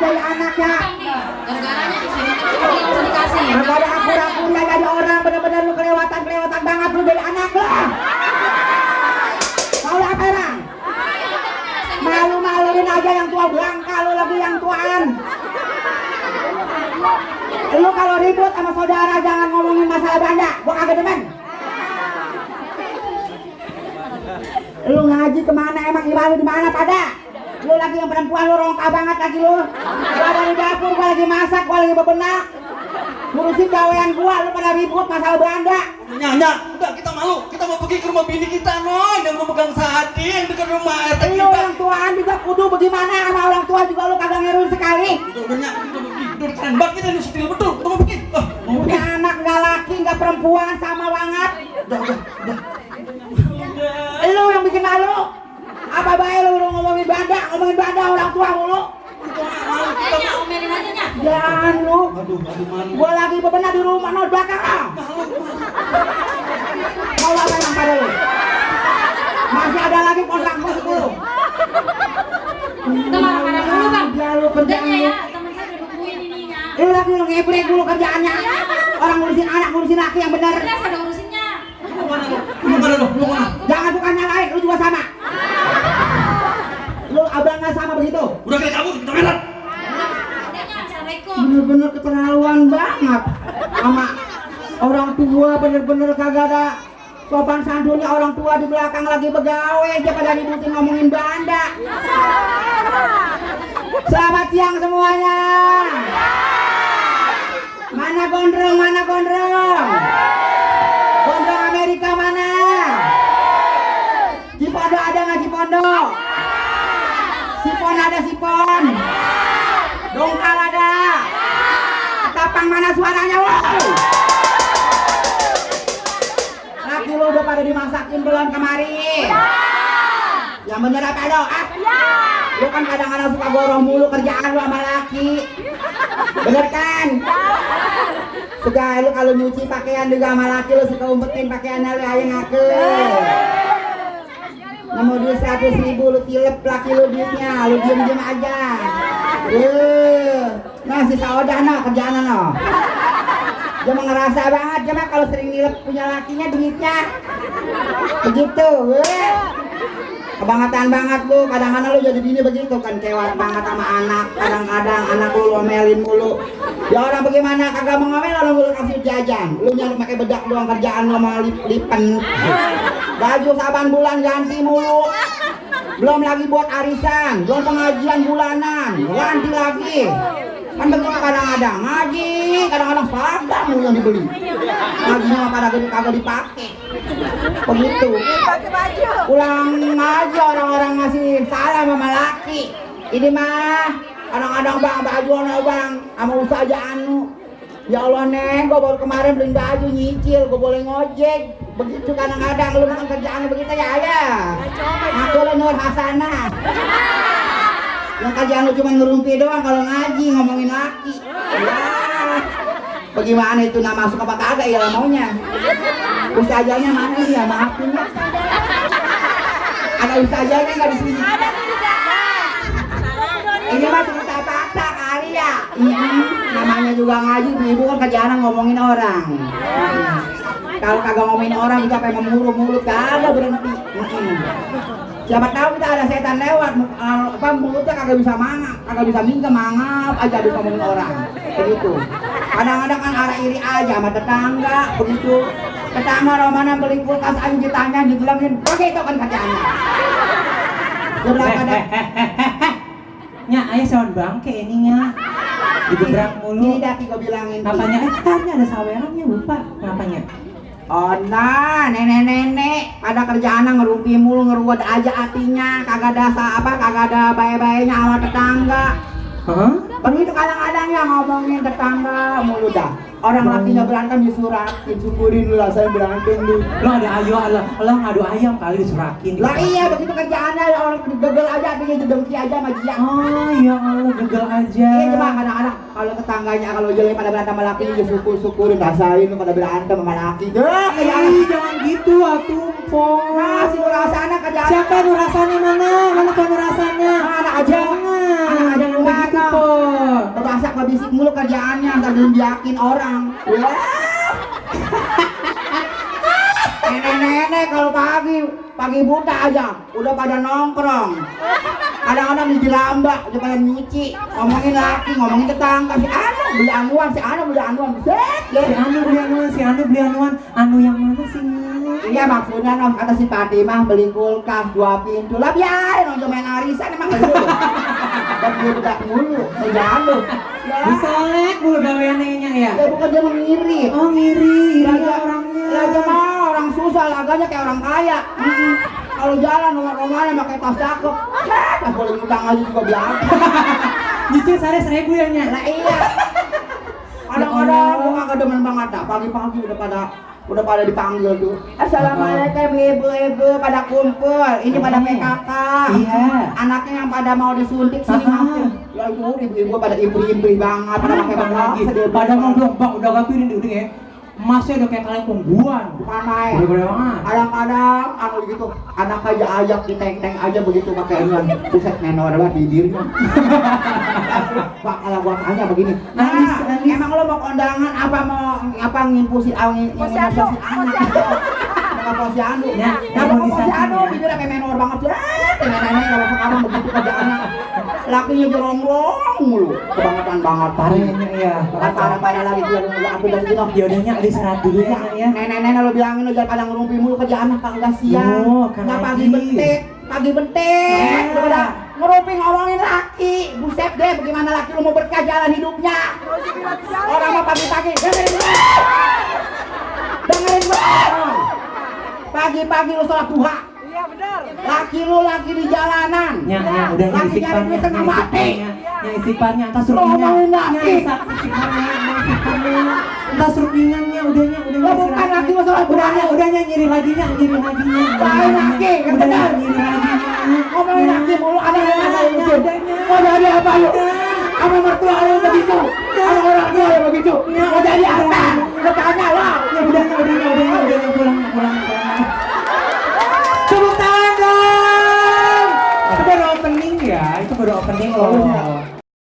jadi anak ya. Gara-garanya di sini kan nggak usah dikasih. Kagak ada akur-akurnya jadi orang, bener-bener lu kelewatan banget lu jadi anak lah. Mau apa orang? Malu-maluin aja yang tua belangka, lu lagi yang tuaan. Lu kalau ribut sama saudara jangan ngomongin masalah Belanda, gua kagak demen. Lu ngaji kemana emang, iman lu di mana pada? Lu lagi yang perempuan lu rongka banget lagi lu. Gua dari dapur, gua lagi masak, gua lagi bebenah. Ngurusin gawean gua, lu pada ribut masalah Belanda. Nyak, udah kita malu. Kita mau pergi ke rumah bini kita, Noy. Yang memegang sehati yang dekat rumah RT kita. Lu orang tuaan juga kudu bagaimana sama orang tua juga lu kagak ngerul sekali. Itu udah Nyak, kita pergi. Udah keren banget kita ini setil betul. Kita mau pergi. Mau pergi. Udah anak nggak laki nggak perempuan sama banget. Udah. Lu yang bikin malu. Apa baik lu ngomongin Belanda orang tua mulu. Kayaknya omelin aja Nya. Jangan lu. Aduh, malu. Gua lagi bebenah di rumah no belakang ah. Mau apa yang pada lu? Masih ada lagi kontrak bos lu. Kita marah-marah dulu Bang. Ya lu kerjaan Udah lu. ya, teman saya udah nungguin ininya. Lu lagi lu ngebrek dulu kerjaannya. Orang ngurusin anak, ngurusin laki yang bener. Jelas ada urusinnya. Lu mana lu? Jangan suka nyalain, lu juga sama. Lu abangnya sama begitu. Udah kayak kamu, kita merah. Udah Nya, Assalamualaikum. Bener-bener keterlaluan banget sama orang tua, bener-bener kagak ada sopan santunnya. Orang tua di belakang lagi begawe aja pada ributin ngomongin Belanda. Selamat siang semuanya. Mana gondrong? Gondrong Amerika mana? Cipondo ada nggak Cipondo? Sipon ada Sipon. Dongkal ada. Ketapang mana suaranya, woi? Laki lu udah pada dimasakin belum kemari? Yang bener apa do? Lu kan kadang-kadang suka goroh mulu kerjaan lu sama laki. Bener kan? Segala lu kalau nyuci pakaian juga sama laki lu suka umpetin pakaiannya lu aja ngaku. Nemu duit 100.000 lu tilep laki lu duitnya, lu diem aja. Nah si Saudah no kerjaan no. Dia mah ngerasa banget, dia mah kalau sering nilep punya lakinya duitnya. Begitu. Kebangetan banget lu, kadang-kadang lu jadi bini begitu kan, kewat banget sama anak. Kadang-kadang anak lu omelin mulu. Ya orang bagaimana kagak mau ngomel, orang lu kasih jajan. Lu nyari pakai bedak doang kerjaan lu mau lipen. Baju saban bulan ganti mulu. Belum lagi buat arisan, belum pengajian bulanan, ganti lagi. Kan begitu kadang-kadang ngaji, kadang-kadang seragam mulu yang dibeli. Ngajinya pada kagak dipakai. Begitu. Pakai baju. Pulang aja orang-orang ngasih salam sama laki. Ini mah kadang-kadang bang baju bang sama usaha aja anu. Ya Allah neng, gua baru kemarin beli baju nyicil, gua boleh ngojek. Begitu kadang-kadang lu makan kerjaan begitu ya ayah. Aku lu Nur Hasanah. Yang kerjaan lu cuma ngerumpi doang kalau ngaji ngomongin laki. Ya. Bagaimana itu nama masuk apa kagak ya maunya? Ustazahnya mana ya, maafin ya. Ada ustazahnya nggak di sini? Ini mah cerita fakta kali ya. Namanya juga ngaji, ibu kan kerjaan ngomongin orang. Kalau kagak ngomongin orang juga pengen mulut kagak berhenti. Siapa tahu kita ada setan lewat, mulutnya kagak bisa mangap, kagak bisa minta mangap aja bisa ngomongin orang. Begitu. Kadang-kadang kan arah iri aja sama tetangga, begitu. Tetangga romana beli kulkas aja ditanya, dibilangin, begitu kan kerjaannya. Nya, ayah sawan bangke ininya. Digebrak mulu. Ini dati gua bilangin. Apanya? Katanya ada sawerannya lupa. Kenapanya? Oh nah, nenek-nenek pada kerjaan ngerumpi mulu, ngeruwet aja hatinya, kagak ada baik-baiknya sama tetangga. Begitu kadang-kadang ya ngomongin tetangga mulu dah. Orang lakinya berantem disurakin, syukurin lu lah saya berantem lu. Lo ada ayo Allah ngadu ayam kali disurakin. Lah iya begitu kerjaannya orang gegel aja artinya jedengki aja sama dia. Oh ya Allah gegel aja. Iya cuma kadang-kadang kalau tetangganya kalau jelek pada berantem sama lakinya ya syukurin rasain lu pada berantem sama laki. Jangan gitu atuh po. Nah si Nurasana kerjaan. Siapa Nurasana mana? Mana Nurasana? Anak aja. Jangan. Anak aja Begitu po. berisik mulu kerjaannya, ntar yakin orang. Wah. Nenek-nenek kalau pagi buta aja udah pada nongkrong. Kadang-kadang di jelamba udah pada nyuci, ngomongin laki, ngomongin tetangga, si Anu beli anuan, set deh. Si Anu beli anuan, anu yang mana sih? Iya maksudnya nom kata si Fatimah beli kulkas 2 pintu lah biarin nonton main arisan emang begitu. Dan dia budak mulu, kerjaan lu. Disolek mulu gaweannya ya. Ya bukan dia mengirit. Oh ngiri, Laga orangnya. Laga mah orang susah, laganya kayak orang kaya. Kalau jalan rumah-rumahnya pakai tas cakep. Pas boleh ngutang aja juga biasa. Nyicil sehari 1.000 ya nya. Nah iya. Kadang-kadang gua kagak demen banget dah. Pagi-pagi udah pada dipanggil tuh. Assalamualaikum ibu-ibu pada kumpul. Ini pada PKK. Iya. Anaknya yang pada mau disuntik sini mampir. Ya itu ibu-ibu pada ibri-ibri banget pada pakai lagi. sedih Pada mau dong, Bang, udah gapirin udah ya. Masnya udah kayak kalian pungguan. bukan main. Udah banget. Kadang-kadang anu gitu, anak aja ajak di tank-tank aja begitu pakai inian. Buset menor banget bibirnya. Pak kalau gua tanya begini. Anis. Emang lo mau kondangan apa ngimpusin anak? Posyandu. Ya, Kalau imunisasi posyandu ya. bibirnya kayak menor banget ya. Nenek-nenek kalau sekarang begitu kerjaannya. Lakinya jerongrong mulu. Kebangetan banget Parahnya ya. Parah lagi dia aku dari sini. Ya udahnya istirahat dulu ya ya. Nenek-nenek lo bilangin lo jangan pada ngerumpi mulu kerjaan kagak siang. Oh, kan Nggak pagi lagi. bentek. Lo pada ngerumpi ngomongin laki. Buset deh bagaimana laki lo mau berkah jalan hidupnya. Orang mah pagi-pagi dengerin gue. Pagi-pagi lo sholat duha. Iya benar. Laki lo lagi di jalanan. Ya, udah Lagi nyari istighfarnya, duit setengah mati. istighfarnya, atas Lo rukinya. ngomongin laki. Istighfarnya, atas rukinya, udahnya. Lo bukan laki lo sholat duha. Udahnya nyiri laginya. Lain laki, kan Udah benar. nyiri laginya. Ngomongin laki mulu ada yang mana Ya, itu? udahnya. Mau jadi apa yuk? Sama mertua lo yang begitu? Sama orang tua yang begitu? Mau jadi apa? Lo tanya lo. Ya udahnya.